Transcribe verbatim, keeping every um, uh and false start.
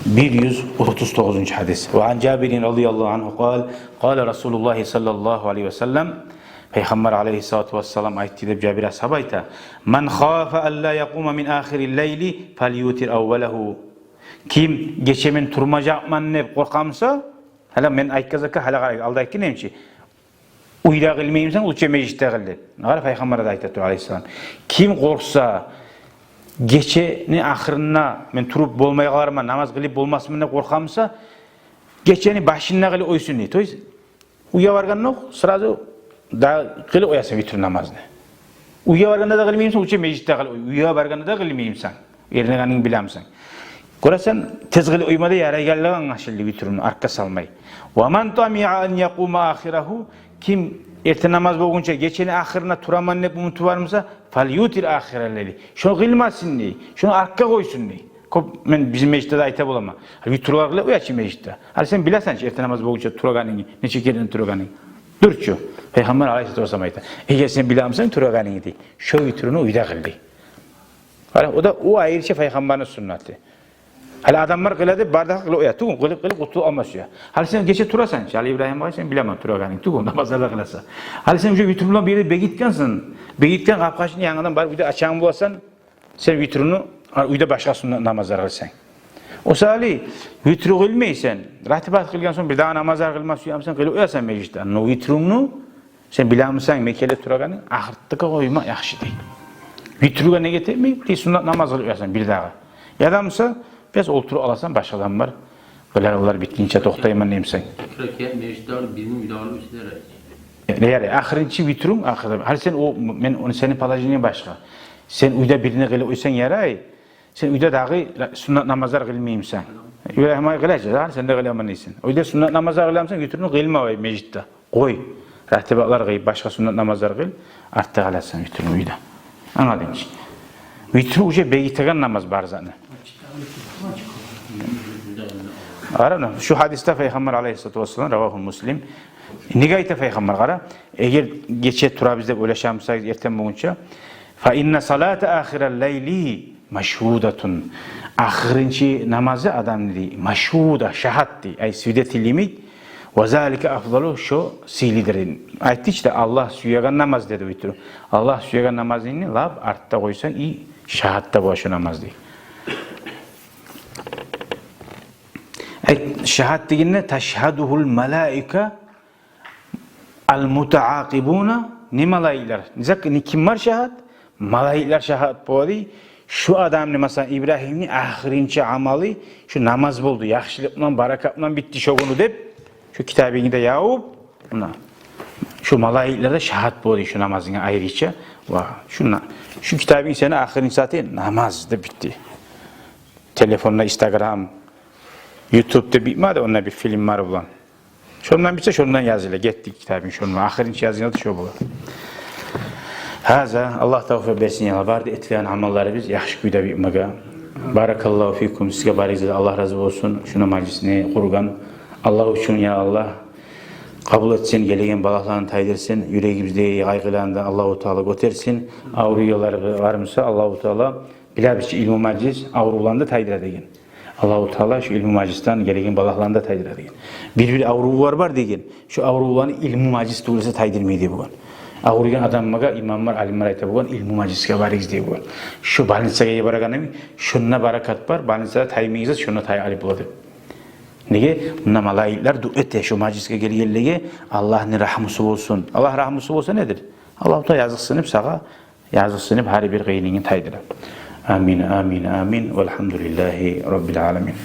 Бир юз отуз тогъузунчу гьадис. Ва ан Жабирин радияллагьу ангьу къал, къала Расулуллагьи саллаллагьу алайгьи ва саллам, Пайхаммар алайгьиссалату вассалам айтды деп Жабир асгьаб айта: «Ман хафа алла якъума мин ахирил лайли фальютир аввалагьу». Ким гече мен турмажакъман деп къоркъа буса, гьали мен айтгъан затгъа гьали къарайгъыз, алда айтгъан эдим чи, уьйде къылмаймысан, лучше межитде къыл деп. Къара, Пайхаммар да айта тура, алайгьиссалам. Ким къоркъса, гечени ахырына мен туруп болмай къаларман, намаз къылып болмасман деп къоркъа буса, гечени башында къылып къойсун дей. То есть, уьйге баргъандокъ сразу да къылып къоясан витру намазны. Уьйге баргъанда да къылмаймысан, лучше межитде къыл. Уьйге баргъанда да къылмаймысан, эринегенинг билемисен. Гёресен, тез къылып къойма да ярайгъанлыгъы англашылды, витрюню артгъа салмай. «Ва ман тамиа ан якъума ахирагьу», ким эртен намаз болгъунча гечени ахырына тураман деп умуту бар буса, «фальютир ахирал лайли», шону къылмасын дей, шону артгъа къойсун дей. Кёп мен бизин межитде де айта боламан. Витрулар къылып къоя чы межитде. Гьали сен билесен чи эртен намаз болгъунча турагъанынгны, нече керен турагъанынгны. Дюр чю. Пайхаммар алайгьиссалату вассалам айта: «Эгер сен билемисен турагъанынгны, – дей, – шо витрюню уьйде къыл», – дей. Къара, о да, о айрыча Пайхаммарны суннаты. Гьали адамлар къыла деп бары да къылып къоя, тюгюл, къылып, къылып къутулуп алмас я. Гьали сен гече турасан чы, гьали Ибрагьим агъай, сен билемен турагъанынгны, тюгюл, намазлар да къыласан. Гьали сен уже витрюню бир ерде бегитгенсен, бегитген, къапгъачны янгыдан барып уьйде ачагъан боласан, сен витрюню, а, уьйде башгъа суннат намазлар къылсанг. О саялы витрю къылмайсан, ратибат къылгъан сонг бирдагъы намазлар къылма сюемисен, къылып къоясан межитде. Но витрюнгню сен билемисен мекенли турагъанынг, ахыртдагъа къойма яхшы дей. Витрюге негет этмей, бир суннат намаз къылып къоясан бирдагъы. Яда буса, бес олтуруп аласан, башгъа адам бар, къылар, олар битгинче токътайман деймисен. Эки ракаат межитде къылып, бирин уьйде къылып, уьстюне ярай. Ярай, ахырынчы витрюнг, ахырда. Гьали сен о, мен ону, сени положениенг башгъа. Сен уьйде бирин къылып къойсанг ярай, сен уьйде дагъы суннат намазлар къылмаймысан. Ибрагьим агъай къыла чы, гьали сен де къыламан дейсен. Уьйде суннат намазлар къыламысан, витрюню къылма, вай, межитде. Къой. Ратибатлар къыл, башгъа суннат намазлар къыл, артда къыласан витрюню уьйде. Англадынг чы? Витрю уже бегитеген намаз бар затны. Къара, шу гьадисде Пайхаммар алайгьиссалату вассалам, равагьу Муслим, неге айта Пайхаммар, къара, эгер гече турабыз деп ойлашамысагъыз эртен болгъунча, «Фа инна салата ахирал лайли машгьудатун». Ахырынчы намазы адамны дей, машгьуда, шагьат дей, ай, свидетель йимик. «Ва залика афдалу», шо сыйлыдыр. Айтды чы да, Аллагь сюеген намаз деди витрю. Аллагь сюеген намазынгны лап артда къойсанг, и шагьат да бола шо намаз дей. Ай, шагьат дегенде, «ташгьадугьул малаика ал-мутаакъибуна», не малайиклер. Не зат, не, ким бар шагьат? Малайиклер шагьат бола дей. Шу адамны, масала, Ибрагьимни ахырынчы амалы шу намаз болду. Яхшылыкъ булан, баракат булан битди шо гюню деп, шу китабынгны да ябып, муна, шу малайиклер де шагьат бола дей шу намазынга айрыча. Ва шунда, шу китабынг сени ахырынчы заты намаз деп битди. Телефонда Instagram, YouTube деп битмеди, онда бир фильмлер булан. Шондан битсе, шондан языла, гетди китабынг шондан. Ахырынчы язгъаны да шо бола. Гьаза, Аллагь тавфикъ берсин, я Аллагь, бары да этилеген амалларыбыз яхшы кюйде битмеге. Баракаллагьу фикум, сизге барыгъызгъа да Аллагь рази болсун. Шуну, мажлисни къургъан Аллагь учун, я Аллагь, къабул этсин, гелеген балагьланы тайдырсын, юрегибиздеги къайгъыланы да Аллагьу Таала гётерсин. Авруйгъанлар бар буса, Аллагьу Таала, билебиз чи, илму мажлис аврувланы да тайдыра деген. Аллагьу Таала шу илму мажлисден гелеген балагьланы да тайдыра деген. Бир-бир аврувлар бар деген. Шу аврувланы илму мажлис тюгюл эсе тайдырмай дей болгъан. Авруйгъан адамлагъа имамлар, алимлер айта болгъан, илму мажлисге барыгъыз дей болгъан. Шу больницагъа барагъан эми, шонда баракат бар, больницадан таймайгъыз, шонда тай алып бола деп. Неге? Мунда малайиклер дуа эте шу мажлисге гелгенлеге, Аллагьны рагьмусу болсун. Аллагь рагьмусу болса недир? Аллагьу Таала языкъсынып сагъа, языкъсынып гьар бир къыйынынгны тайдыра. Амин, амин, амин. Валгьамдулиллагьи раббил аламин.